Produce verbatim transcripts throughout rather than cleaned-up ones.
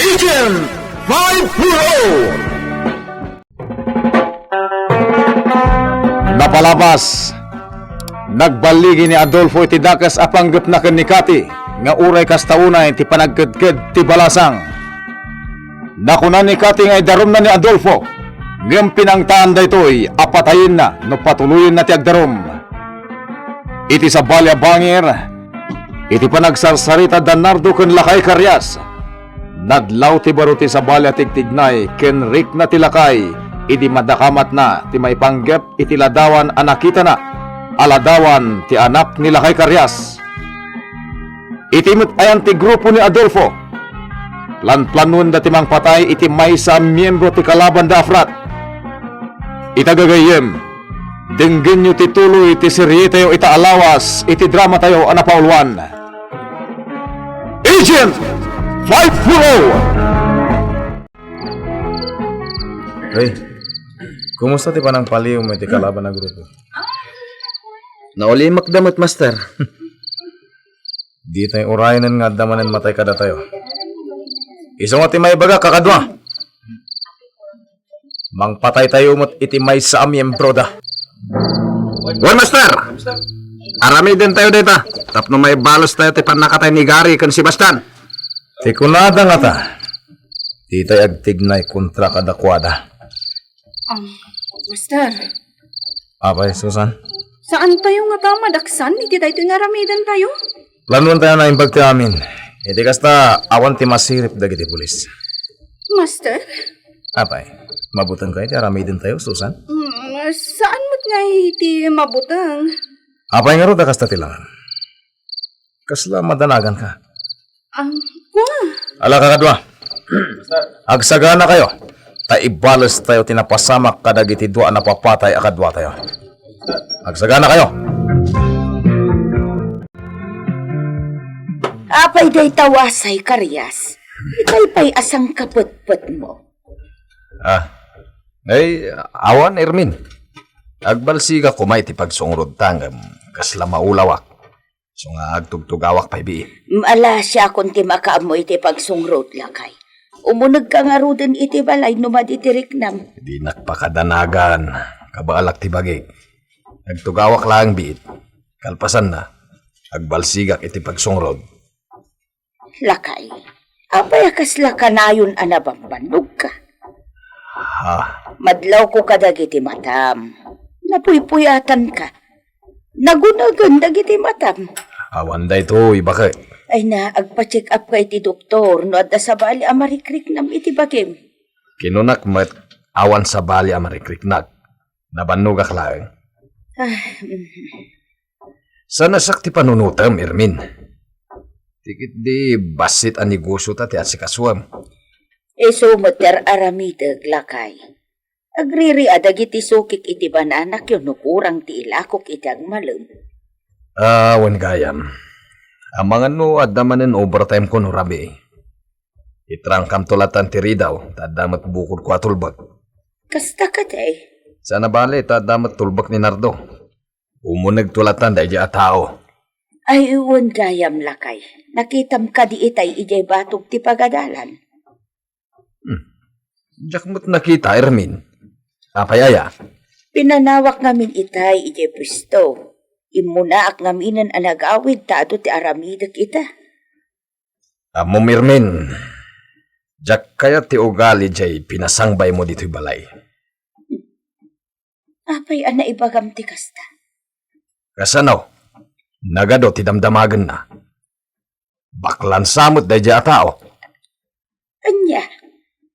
Agent five four oh. Napalabas, nagballigi ni Adolfo iti dakes a panggepna ken ni Kati nga uray kasta unay ti panagkedked ti balasang. Nakuna ni Kati nga idarumna ni Adolfo, ngem pinangtaan daytoy a patayenna no patuloyenna ti agdarum. Iti sabali a bangir, iti panagsarsarita da Nardo ken Lakay Carias, nadlaw ti baro ti sabali a tigtignay ken rikna ti lakay idi madakamatna ti maipanggep iti ladawan a nakitana a ladawan ti anak ni Lakay Carias. Iti met ayan ti grupo ni Adolfo, planplanuenda ti mangpatay iti maysa a miyembro ti kalabanda a frat. Ita gagayyem, denggenyo ti tuloy ti serietayo ita a lawas iti dramatayo a napauluan. Agent five four oh! Hey, kumusta ti panangpaliwmo iti kalaban a grupo? Naulimek da met, master. Ditoy urayen nga adda manen matay kadatayo. Isu nga ti maibagak, kakadua. Mangpataytayo met iti maysa a miyembroda. Wen, master! Aramidentayo dayta tapno maibalestayo ti pannakatay ni Gary ken Sebastian. Ti kunada ngata, ditay agtignay kontra kadakuada. Ah, master. Apay, Susan? Saantayo ngata a madaksan iti daytoy nga aramidentayo? Planuentayo a naimbag ti amin. Iti kasta, awan ti masirib dagiti pulis. Master? Apay, mabutengkayo ti aramidentayo, Susan? Mm, saan met nga iti mabuteng. Apay ngarud a kasta ti langam? Kasla madanaganka? Ang, kua. Ala, kakadua. Agsaganakayo, ta ibalestayo ti napasamak kadagiti dua a napapatay a kaduatayo. Agsaganakayo. Apay dayta wasay, Carias? Ikay pay a sangkapetpetmo. Ah. Ay, awan, Ermin. Agbalsigak koma iti pagsungrodta ngem kasla maulawak. Isu nga agtugtugawak pay biit. Ala, siakon ti makaammo iti pagsungrod, lakay. Umunegka ngaruden iti balay no madi ti riknam. Dinak pakadanagan, kabaalak ti bagik. Agtugawak laeng biit. Kalpasanna, agbalsigak iti pagsungrod. Lakay, apay a kasla kanayon a nabambannogka? Ha? Madlawko kadagiti matam. Napuypuyatanka. Nagunegen dagiti matam. Awan daytoy, baket. Ay na, agpa-check up ka iti doktor no adda sabali a marikriknam iti bagim. Kinunak met, awan sabali a marikriknak. Nabannogak laeng. Ah, mhm. Saan a siak ti panunotem, Ermin. Ti ketdi bassit a negosiota ti asikasuem. Isu met ti ar-aramidek, lakay. Agririak dagiti sukik iti bananakyo no kurang ti ilakok iti agmalem. Ah, wen gayam. Amangan no adda manen overtime ko no rabii. Itrangkamto latan ti ridaw, ta adda met bukodko a tulbek. Kasta kadi? Saan a bale, ta adda met tulbek ni Nardo. Umunegto latan daydi a tao. Ay, wen gayam, lakay. Nakitam kadi itay idiay batog ti pagadalan? Hmm. Diak met nakita, Ermin. Apay aya? Pinanawak ngamin itay idiay puesto. Immunaak ngaminen a nagawid ta adu ti aramidek ita. Ammom, Ermin, diak kayat ti ugali diay pinasangbaymo ditoy balay. Apay a naibagam ti kasta? Kasano? Nagadu ti damdamagenna. Baklansa met daydiay a tao. Ania?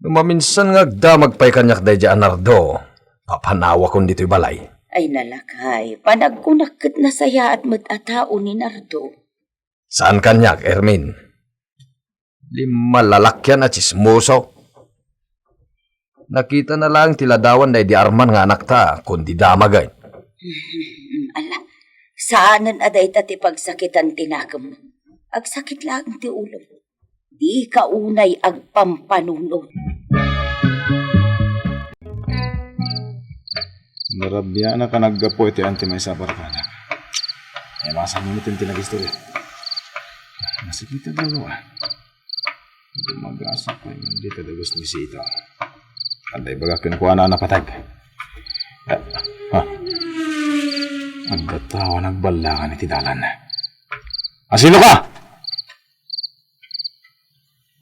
No maminsan nga agdamag pay kaniak daydiay a Nardo, papanawakon ditoy balay. Ay, nalakay, panagkunak ket nasayaat met a tao ni Nardo. Saan kaniak, Ermin. Limmalalakian a tsismoso. Nakitana laeng ti ladawan daydi Arman nga anakta, kundi damagen. Ala, saanen a dayta ti pagsakitan ti nakemmo. Agsakit laeng ti ulom. Dika unay agpampanunot. Narabianak a naggapu iti anti maysa a barkada. Ay, masang mo ti nagistorya. Masikita dalo, ah. Gumagasak pay man dita dagus ni Sita. Adda ibaga kenkuana a napateg. Eh, ha? Adda tao a nagballangan iti dalan. Asino ka?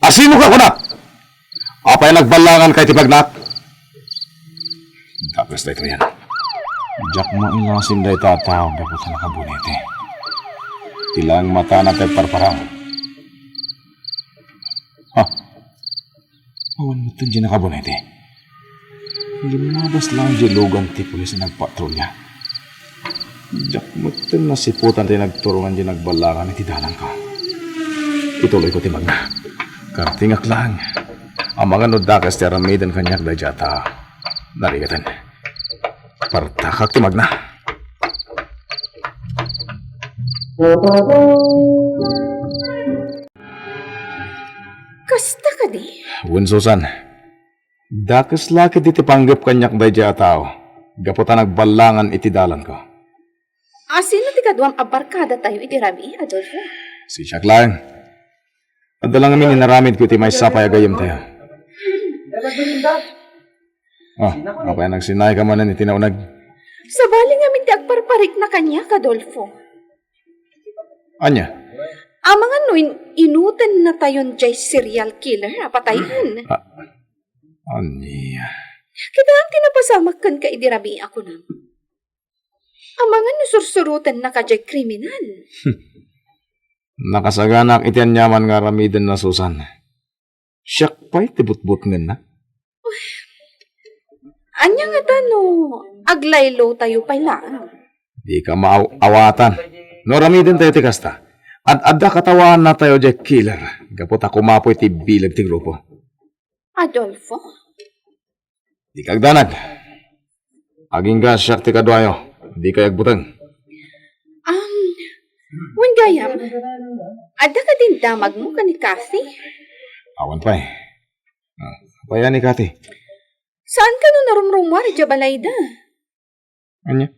Asino ka, kunak? Apay nagballangan ka iti bagnak? Dakes daytoyen. Diak mailasin dayta a tao gapu ta nakabuniti. Ti laeng matana ti agparparang. Ha? Awan metten diay nakabuniti. Limmabas laeng diay lugan ti pulis a nagpatrolya. Diak metten nasiputan ti nagturongan diay nagballangan iti dalanko. Ituloyko ti magna. Kartingak laeng. Amangan no dakes ti aramiden kaniak daydiay a tao. Narigaten. Partakak ti magna. Kasta kadi? Wen, Susan. Dakes la ketdi ti panggep kaniak daydiay a tao, gapu ta nagballangan iti dalanko. Asino ti kaduam a barkadatayo iti rabii, Adolfo? Siak laeng. Adda la ngamin inaramidko iti maysa pay a gayyemtayo. Ah, apay a nagsinnaika manen iti nauneg? Sabali ngamin ti agparparikna kaniak, Adolfo. Ania? Amangan no in-, inutennatayon diay serial killer a patayen. Ah, ania? Kitaem ti napasamak kenka idi rabii a kunam. Amangan no sursurotennaka diay kriminal. Nakasaganaak iti aniaman nga aramidenna, Susan. Siak pay ti butbutngenna. Ania ngata no aglaylotayo pay laeng? Dika maaw-awatan. No aramidentayo ti kasta, ad-adda katawaannatayo diay killer gapu ta kumapoy ti bileg ti grupo. Adolfo? Dika agdanag. Agingga siak ti kaduayo. Dikay agbuteng. Um, wen gayam, adda kadin damagmo ken ni Kathy? Awan pay. Ah, apay a ni Kathy? Saan kano narumrumuar idiay balayda? Ania?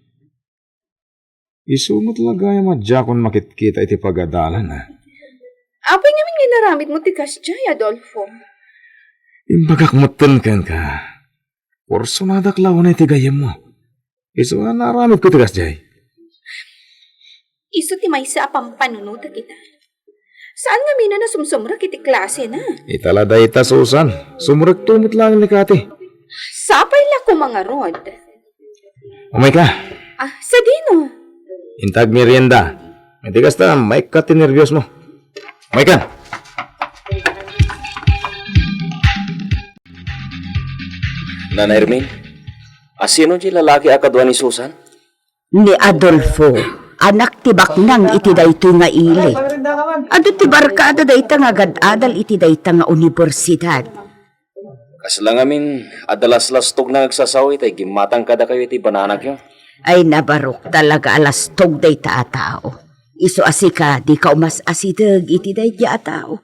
Isu met la gayam a diakon makitkita iti pagadalan, a. Apay ngamin nga inaramidmo ti kasdiay, Adolfo? Imbagak metten kenka. Kursonadak la unay ti gayyemmo. Isu a naaramidko ti kasdiay. Isu ti maysa a pampanunotek ita. Saan ngamin a nasumsumrek iti klasena. Ita la dayta, Susan. Sumrekto met laeng ni Kathy. Sapay la koma ngarud. Umayka. Ah, sadino? Inta agmerienda. Iti kasta, maikkat ti nerbiosmo. Umaykan. Nana Hermin, asino diay lalaki a kadua ni Susan? Ni Adolfo, anak ti baknang iti daytoy nga ili. Adu ti barkada dayta nga agad-adal iti dayta nga universidad. Kasla ngamin, adda laslastogna nga agsasaw iti gimmatang kadakayo iti bananagyo. Ay, nabarok talaga a lastog dayta a tao. Isu a sika, dika umas-asideg iti daydiay a tao.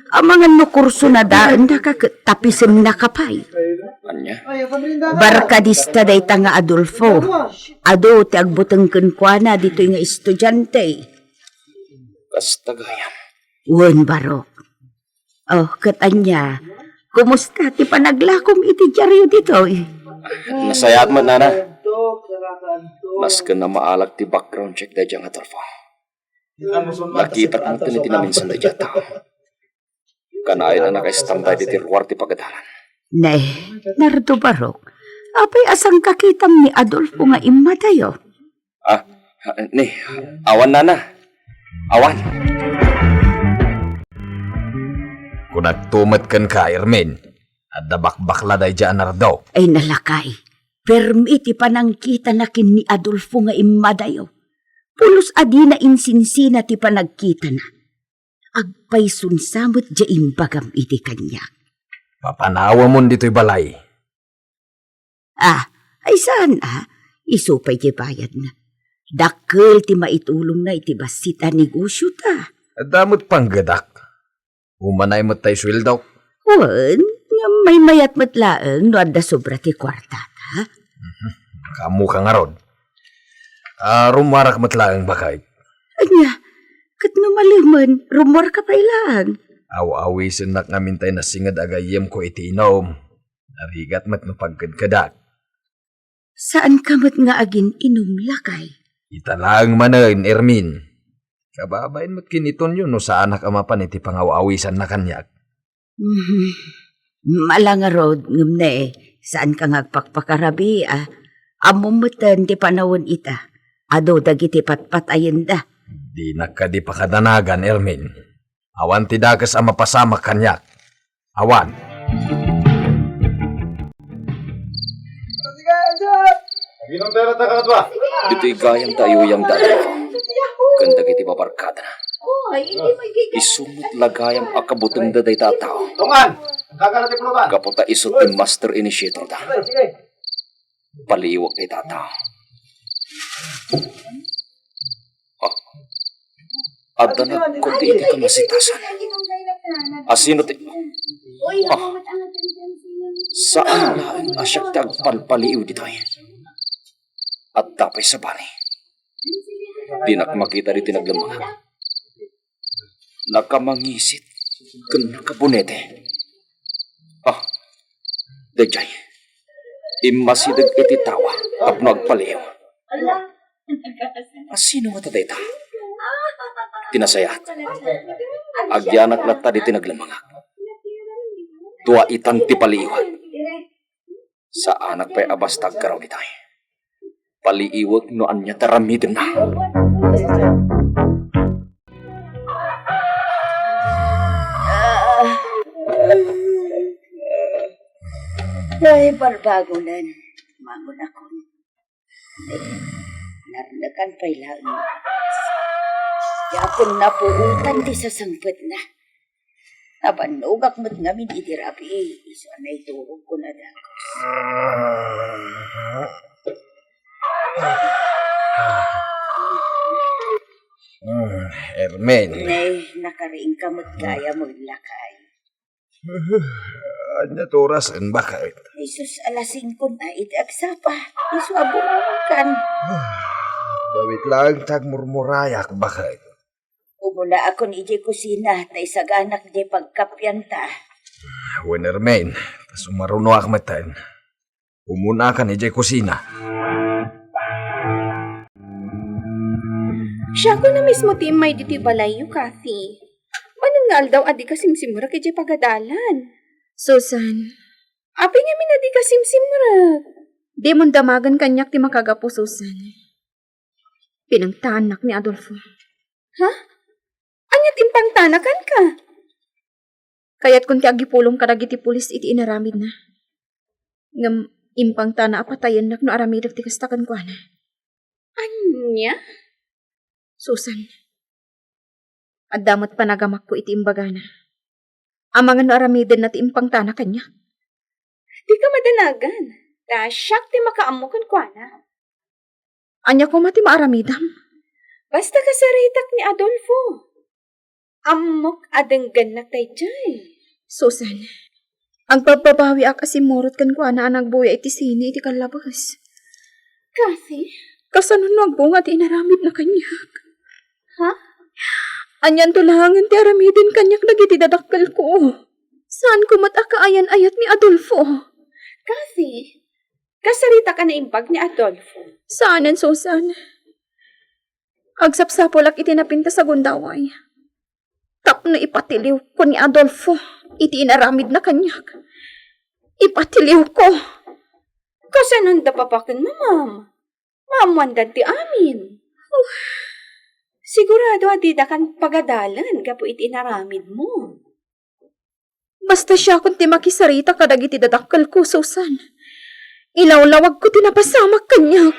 Amangan no kursunadaennaka ket tapisennaka pay. Ania? Barkadista dayta nga Adolfo. Adu ti agbuteng kenkuana ditoy nga estudiante. Kasta gayam. Wen, barok. Oh, ket ania? Kumusta ti panaglakom iti diario ditoy? Nasayaat met, nana. Nasken a maalag ti background check daydiay nga Adolfo. Nakitak met iti naminsan daydiay a tao. Kanayon a nakaistambay ditoy ruar ti pagadalan. Ne, Nardo Barok, apay a sangkakitam ni Adolfo nga immadayo? Ah, ni, awan, nana. Awan. Kunakto met kenka, Hermin. Adda bakbakla daydiay a Nardo. Ay, nalakay. Permi ti panangkitana ken ni Adolfo nga immadayo. Pulos a dina insinsina ti panagkitana. Agpaysunsa met diay imbagam idi kaniak. Papanawemon ditoy balay. Ah, ay saan a? Isu pay ti bayadna. Dakkel ti maitulongna iti bassit a negosiota. Adda met panggedak. Umanay met tay sueldok. Wen, ngem maymayat met laeng no adda sobra ti kuartata. Mhm. Kaammoka ngarud. Ah, rummuarak met laeng, baket. Ania, ket no malemen, rummuarka pay laeng. Aw-awisennak ngamin tay nasinged a gayyemko iti inum. Narigat met no pagkedkedak. Saanka met nga agin-inum, lakay? Ita laeng manen, Ermin. Kababain met ken ni Tonyo no saanak a mapan iti pangaw-awisanna kaniak. Mhm. Mala ngarud, ngem ne, saanka nga agpakpakarabia. Ammom metten ti panawen ita. Adu dagiti patpatayenda. Dinak kadi pakadanagan, Ermin. Awan ti dakes a mapasamak kaniak. Awan. Iti gayam ta ayuyang da Adolfo ken dagiti babarkadana. Isu met la gayam a kabutengda dayta a tao. Tungan! Ang kakarating pulutan! Gapu ta isu ti master initiator da. Sige, sige. Paliiwek dayta a tao. Ah. Adda nagkuti iti kamasitasan. Asino ti... Ah. Saan laeng a siak ti agpalpaliiw ditoy. Adda pay sabali. Dinak makita ditoy naglemmengak. Nakamangisit ken nakabunete. Ah, daydiay. Immasideg iti tawa tapno agpaliiw. Asino ngata dayta? Ti nasayaat. Agyanak latta ditoy naglemmengak. Dua itan ti paliiwek. Saanak pay a basta agkararag itay. Paliiwek no ania ti aramidenna. Ay, barbagonen. Mangonakon. Narnekan pay laeng. Diakon napuotan ti sasangpetna. Nabannogak met ngamin iti rabii, isu a naiturogko a dakes. Hmm, Ermen. Nay, nakariingka met gayam, lakay. Ania ti orasen, baket? Isus, alas singko na iti agsapa. Isu a bumangonkan. Dawit laeng ti agmurmurayak, baket. Umunaakon idiay kusina, ta isaganak diay pagkapianta. Wen, Ermen, ta sumarunoak metten. Umunakan idiay kusina. Siakon a mismo ti immay ditoy balayyo, Kathy. Manen nga aldaw a dika simsimrek idiay pagadalan. Susan. Apay ngamin a dika simsimrek? Dimon damagen kaniak ti makagapu, Susan. Pinangtaannak ni Adolfo. Ha? Ania ti impangtana kenka? Kayatkon ti agipulong kadagiti pulis iti inaramidna. Ngem impangtana a patayennak no aramidek ti kasta kenkuana. Ania? Susan, adda met panagamakko iti imbagana. Amangan no aramidenna ti impangtana kaniak. Dika madanagan, ta siak ti makaammo kenkuana. Ania koma ti maaramidam? Basta kasaritak ni Adolfo. Ammok a denggennak daydiay. Susan, agbabbabawiak a simmurot kenkuana a nagbuya iti sine iti kallabes. Kathy? Kasano no agbunga ti inaramidna kaniak? Ha? Anianto laengen ti aramiden kaniak dagiti dadakkelko? Saanko met a kaayan-ayat ni Adolfo. Kathy, kasaritak a naimbag ni Adolfo? Saanen, Susan. Agsapsapulak iti napintas a gundaway tapno ipatiliwko ni Adolfo iti inaramidna kaniak. Ipatiliwko. Kasanonda babaken, Mama? Maammoandan ti amin. Sigurado a didakan pagadalan gapu iti inaramidmo. Basta siakon ti makisarita kadagiti dadakkelko, Susan. Ilawlawagko ti napasamak kaniak.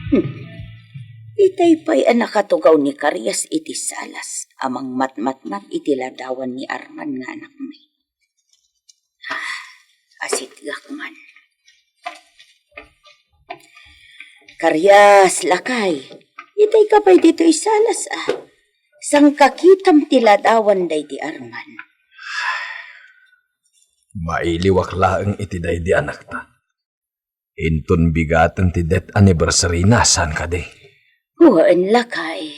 Hmm. Itay pay a nakatugaw ni Karias iti salas a mangmatmatmat iti ladawan ni Arman nga anakmi. Ah, asitgak man. Karias, lakay, itay ka pay ditoy salas, a. Sangkakitam ti ladawan daydi Arman. Mailiwak laeng iti daydi anakta. Inton bigaten ti death anniversary na, saan kadi? Wen, lakay.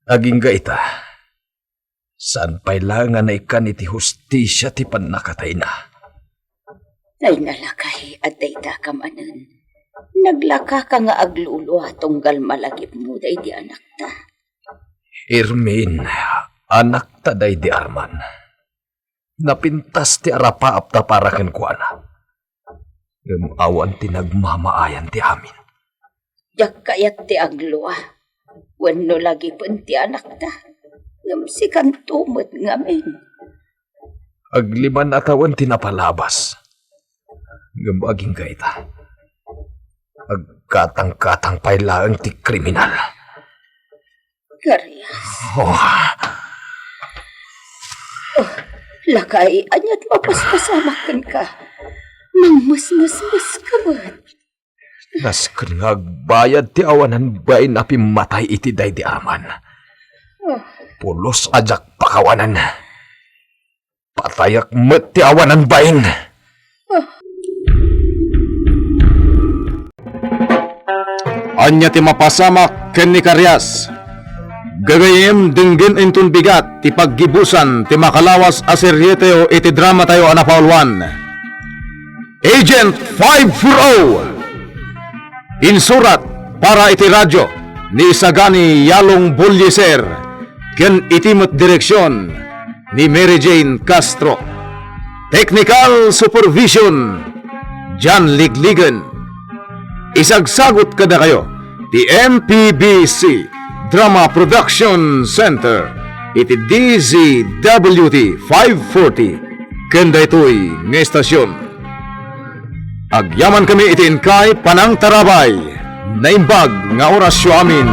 Agingga ita, saan pay laeng a naikkan iti hustisia ti pannakatayna. Nay nalakay a dayta ka manen. Naglakaka nga aglulua tunggal malagipmo daydi anakta. Irmin, anakta daydi Arman. Napintas ti arapaapta para kenkuana. Ngem awan ti nagmamaayan ti amin. Diak kayat ti aglua wenno lagipen ti anakta, ngem sikanto met ngamin. Aglima a tawen ti napalabas, ngem agingga ita, agkatangkatang pay laeng ti kriminal. Garias. Oh. Oh, lakay, aniat mapaspasamak kenka? Mangmusmusmus ka met. Nasken nga agbayad ti awanan bain a pimmatay iti daydi Arman. Oh. Pulos a diak pakawanan. Patayak met ti awanan bain. Ania ti mapasamak ken ni Karias? Gagayyem, denggen inton bigat ti paggibusan ti makalawas a serieteo iti dramatayo a napauluan, Agent five four oh. Insurat para iti radyo ni Sagani Yalong Bolieser ken iti met direksion ni Mary Jane Castro. Technical supervision, John Ligligan. Isagsagut kadakayo ti M P B C Drama Production Center iti D Z W T five forty ken daytoy nga estasion. Agyamankami iti inkay panangtarabay. Naimbag nga orasyo amin